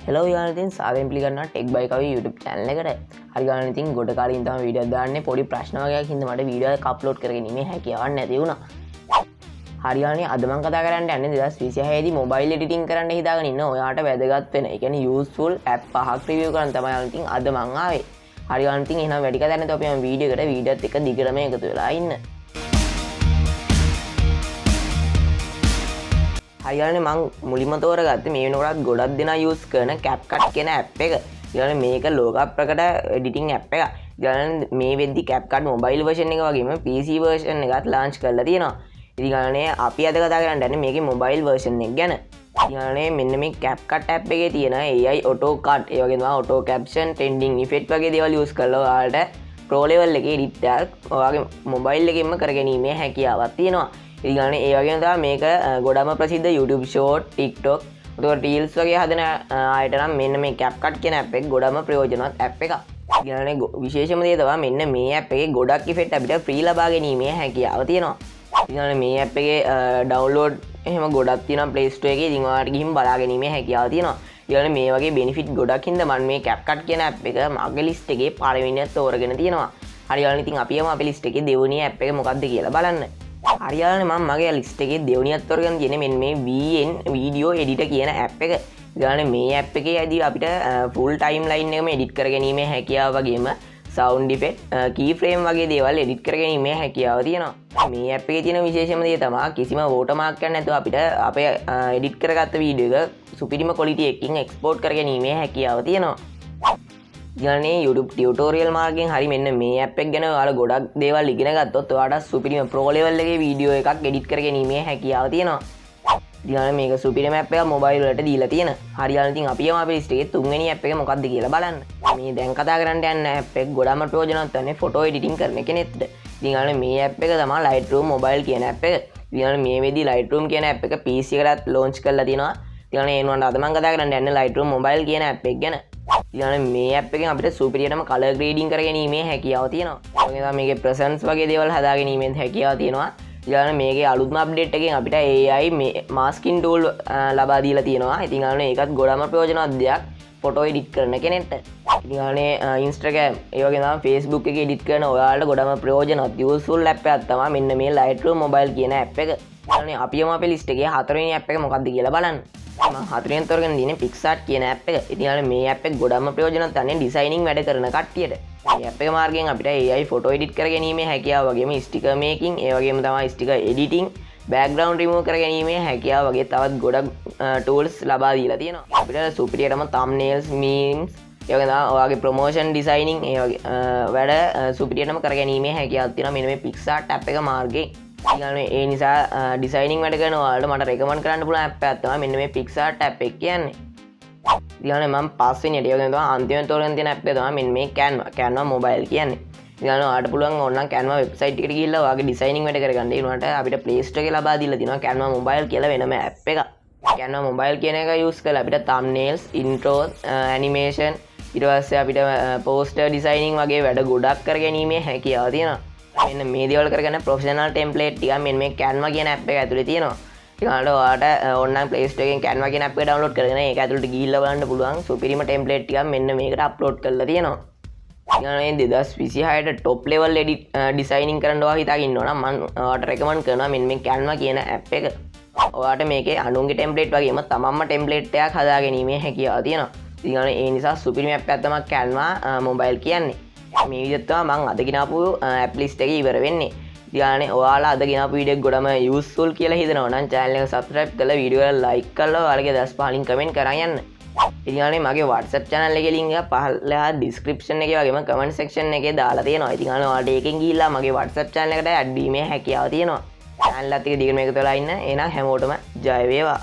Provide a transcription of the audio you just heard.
Hello යාළුවනේ, ඉතින් සාදරයෙන් පිළිගන්නවා ටෙක් බයි කවි YouTube channel එකට. හරි යාළුවනේ, ඉතින් ගොඩ කාලෙකින් තමයි වීඩියෝ එකක් දාන්නේ. පොඩි ප්‍රශ්න වගේක් හින්දා මට වීඩියෝ එකක් අප්ලෝඩ් කරගැනීමේ හැකියාවක් නැති වුණා. හරි යාළුවනේ, අද මම කතා කරන්න යන්නේ 2026 දී මොබයිල් එඩිටිං කරන්න හිතාගෙන ඉන්න ඔයාට වැදගත් වෙන, ඒ කියන්නේ යූස්ෆුල් ඇප් පහක් රිවිව් කරන්න තමයි යාළුවනේ ඉතින් අද මං ආවේ. හරි යාළුවනේ, ඉතින් එහෙනම් වැඩි කතා නැතුව අපි යමු වීඩියෝ එකට. වීඩියෝත් එක්ක දිගටම එකතු වෙලා ඉන්න. හරි යාළුවනේ, මං මුලින්ම තෝරගත්තේ මේ වෙනකොටත් ගොඩක් දෙනා යූස් කරන CapCut කියන ඇප් එක. යාළුවනේ, මේක ලෝක ප්‍රකට එඩිටිං ඇප් එකක්. යාළුවනේ, මේ වෙද්දි CapCut mobile version එක වගේම PC version එකත් ලොන්ච් කරලා තියෙනවා. ඉතින් යාළුවනේ, අපි අද කතා කරන්න යන්නේ මේකේ මොබයිල් වර්ෂන් එක ගැන. ඉතින් යාළුවනේ, මෙන්න මේ CapCut app එකේ තියෙන AI auto cut, ඒ වගේම තමයි auto caption, trending effect වගේ දේවල් යූස් කරලා ඔයාලට pro level එකේ එඩිට් එකක් ඔයාගේ මොබයිල් එකෙන්ම කරගැනීමේ හැකියාවක් තියෙනවා. ඉතින් යාළුවනේ, ඒ වගේම තමයි මේක ගොඩක්ම ප්‍රසිද්ධ YouTube short, TikTok, එතකොට Reels වගේ හදන අයට නම් මෙන්න මේ CapCut කියන ඇප් එක ගොඩක්ම ප්‍රයෝජනවත් ඇප් එකක්. ඉතින් යාළුවනේ, විශේෂම දේ තමයි මෙන්න මේ ඇප් එකේ ගොඩක් ඉෆෙක්ට් අපිට ෆ්‍රී ලබා ගැනීමේ හැකියාව තියෙනවා. ඉතින් යාළුවනේ, මේ ඇප් එකේ ඩවුන්ලෝඩ් එහෙම ගොඩක් තියෙනවා Play Store එකේ. ඉතින් ඔයාලට ගිහින් බලා ගැනීමේ හැකියාව තියෙනවා. යාළුවනේ, මේ වගේ බෙනිෆිට් ගොඩක් හින්දා මම මේ CapCut කියන ඇප් එක මගේ ලිස්ට් එකේ පළවෙනියට තෝරගෙන තියෙනවා. හරි යාළුවනේ, ඉතින් අපි යමු අපේ ලිස්ට් එකේ දෙවෙනි ඇප් එක මොකක්ද කියලා බලන්න. හරි යාළුවනේ, මම මගේ ලිස්ට් එකේ දෙවෙනියට තෝරගෙන තියෙන්නේ මෙන්න මේ VN Video Editor කියන ඇප් එක. යාළුවනේ, මේ ඇප් එකේ ඇදී අපිට ෆුල් ටයිම්ලයින් එකම එඩිට් කරගැනීමේ හැකියාව වගේම සවුන්ඩ් ඉෆෙක්ට්, කී ෆ්‍රේම් වගේ දේවල් එඩිට් කරගැනීමේ හැකියාව තියෙනවා. මේ ඇප් එකේ තියෙන විශේෂම දේ තමයි කිසිම වෝටර්මාර්ක් එකක් නැතුව අපිට අපේ එඩිට් කරගත්ත වීඩියෝ එක සුපිරිම ක්වොලිටි එකකින් එක්ස්පෝර්ට් කරගැනීමේ හැකියාව තියෙනවා. යාළුවනේ, YouTube tutorial මාර්ගයෙන් හරි මෙන්න මේ ඇප් එක ගැන ඔයාලා ගොඩක් දේවල් ඉගෙන ගත්තොත් ඔයාලට සුපිරිම ප්‍රෝ ලෙවල් එකේ වීඩියෝ එකක් එඩිට් කරගැනීමේ හැකියාව තියෙනවා. යාළුවනේ, මේක සුපිරිම ඇප් එකක් මොබයිල් වලට දීලා තියෙන. හරි යාළුවනේ, ඉතින් අපි යමු අපේ ලිස්ට් එකේ තුන්වෙනි ඇප් එක මොකක්ද කියලා බලන්න. මේ දැන් කතා කරන්න යන ඇප් එක ගොඩක්ම ප්‍රයෝජනවත් වෙන්නේ ෆොටෝ එඩිටිං කරන කෙනෙක්ට. ඉතින් යාළුවනේ, මේ ඇප් එක තමයි Lightroom Mobile කියන ඇප් එක. ඉතින් යාළුවනේ, මේ වෙද්දි Lightroom කියන ඇප් එක PC එකටත් ලොන්ච් කරලා තියෙනවා. ඉතින් යාළුවනේ, ඒ වුණාට අද මම කතා කරන්න යන්නේ Lightroom Mobile කියන ඇප් එක ගැන. ඉතින් යාළුවනේ, මේ ඇප් එකෙන් අපිට සුපිරියටම කලර් ග්‍රේඩින් කරගැනීමේ හැකියාව තියෙනවා. ඒ වගේම තමයි මේකේ ප්‍රසන්ස් වගේ දේවල් හදාගැනීමේ හැකියාව තියෙනවා. යාළුවනේ, මේකේ අලුත්ම අප්ඩේට් එකෙන් අපිට AI මේ මාස්කින් ටූල් ලබා දීලා තියෙනවා. ඉතින් යාළුවනේ, ඒකත් ගොඩක්ම ප්‍රයෝජනවත් දෙයක් ෆොටෝ එඩිට් කරන කෙනෙක්ට. ඉතින් යාළුවනේ, Instagram, ඒ වගේම තමයි Facebook එකේ එඩිට් කරන ඔයාලට ගොඩක්ම ප්‍රයෝජනවත් යූස්ෆුල් ඇප් එකක් තමයි මෙන්න මේ Lightroom Mobile කියන ඇප් එක. යාළුවනේ, අපි යමු අපේ ලිස්ට් එකේ හතරවෙනි ඇප් එක මොකක්ද කියලා බලන්න. මම හතරවෙනි තෝරගෙන තියෙන්නේ PicsArt කියන ඇප් එක. ඉතින් යාළුවනේ, මේ ඇප් එක ගොඩක්ම ප්‍රයෝජනවත් වන්නේ ඩිසයිනින් වැඩ කරන කට්ටියට. මේ ඇප් එක මාර්ගයෙන් අපිට AI photo edit කරගැනීමේ හැකියාව වගේම ස්ටිකර් මේකින්, ඒ වගේම තමයි ස්ටිකර් එඩිටිං, බෑග්ග්‍රවුන්ඩ් රිමූව් කරගැනීමේ හැකියාව වගේ තවත් ගොඩක් ටූල්ස් ලබා දීලා තියෙනවා. අපිට සුපිරියටම තම්නේල්ස්, මීම්ස්, ඒ වගේම තමයි ඔයාගේ ප්‍රොමෝෂන් ඩිසයිනින් ඒ වගේ වැඩ සුපිරියටම කරගැනීමේ හැකියාවක් තියෙනවා මෙන්න මේ PicsArt app එක මාර්ගයෙන්. ඊළඟට ඒ නිසා ඩිසයිනින් වැඩ කරන ඔයාලට මට රෙකමන්ඩ් කරන්න පුළුවන් ඇප් එකක් තමයි මෙන්න මේ PicsArt app එක කියන්නේ. ඊළඟට මම පස්වෙනියට, ඒ වගේම තමයි අන්තිමට තෝරගෙන තියෙන ඇප් එක තමයි මෙන්න මේ Canva, Canva mobile කියන්නේ. ඊළඟට ඔයාලට පුළුවන් ඕනනම් Canva website එකට ගිහිල්ලා ඔයාගේ ඩිසයිනින් වැඩ කරගන්න. ඒ වුණාට අපිට Play Store එකේ ලබා දීලා තියෙනවා Canva mobile කියලා වෙනම ඇප් එකක්. Canva mobile කියන එක යූස් කරලා අපිට thumbnails, intros, animation, ඊට පස්සේ අපිට පෝස්ටර් ඩිසයිනින් වගේ වැඩ ගොඩක් කරගැනීමේ හැකියාව තියෙනවා. මෙන්න මේ දේවල් කරගන්න ප්‍රොෆෙෂනල් ටෙම්ප්ලේට් ටිකක් මෙන්න මේ Canva කියන ඇප් එක ඇතුලේ තියෙනවා. ඉතින් ඔයාලට ඕනනම් Play Store එකෙන් Canva කියන ඇප් එක ඩවුන්ලෝඩ් කරගෙන ඒක ඇතුලට ගිහිල්ලා බලන්න පුළුවන් සුපිරිම ටෙම්ප්ලේට් ටිකක් මෙන්න මේකට අප්ලෝඩ් කරලා තියෙනවා. ඉතින් මේ 2026ට টොප් ලෙවල් එඩිට් ඩිසයිනින් කරන්න ඔයා හිතාගෙන ඉන්නවා නම් මම ඔයාලට රෙකමන්ඩ් කරනවා මෙන්න මේ Canva කියන ඇප් එක. ඔයාට මේකේ අනුන්ගේ ටෙම්ප්ලේට් වගේම තමන්ම ටෙම්ප්ලේට් එකක් හදාගැනීමේ හැකියාව තියෙනවා. ඉතින් ඔයාලා ඒ නිසා සුපිරිම ඇප් එකක් තමයි Canva mobile කියන්නේ. මේ විදිහට තමයි මං අද ගෙනාපු ඇප් ලිස්ට් එක ඉවර වෙන්නේ. ඉතින් ඔයාලනේ ඔයාලා අද ගෙනාපු වීඩියෝ එක ගොඩම යූස්ෆුල් කියලා හිතනවා නම් චැනල් එක සබ්ස්ක්‍රයිබ් කරලා වීඩියෝ එක ලයික් කරලා ඔයාලගේ අදහස් පහලින් කමෙන්ට් කරන් යන්න. ඉතින් ඔයාලනේ මගේ WhatsApp channel එකේ link එක පහළහා description එකේ වගේම comment section එකේ දාලා තියෙනවා. ඉතින් ඔයාලනේ ඔයාලට ඒකෙන් ගිහිල්ලා මගේ WhatsApp channel එකට add වීමේ හැකියාව තියෙනවා. channel එකත් එක්ක දිගටම එකතු වෙලා ඉන්න. එහෙනම් හැමෝටම ජය වේවා.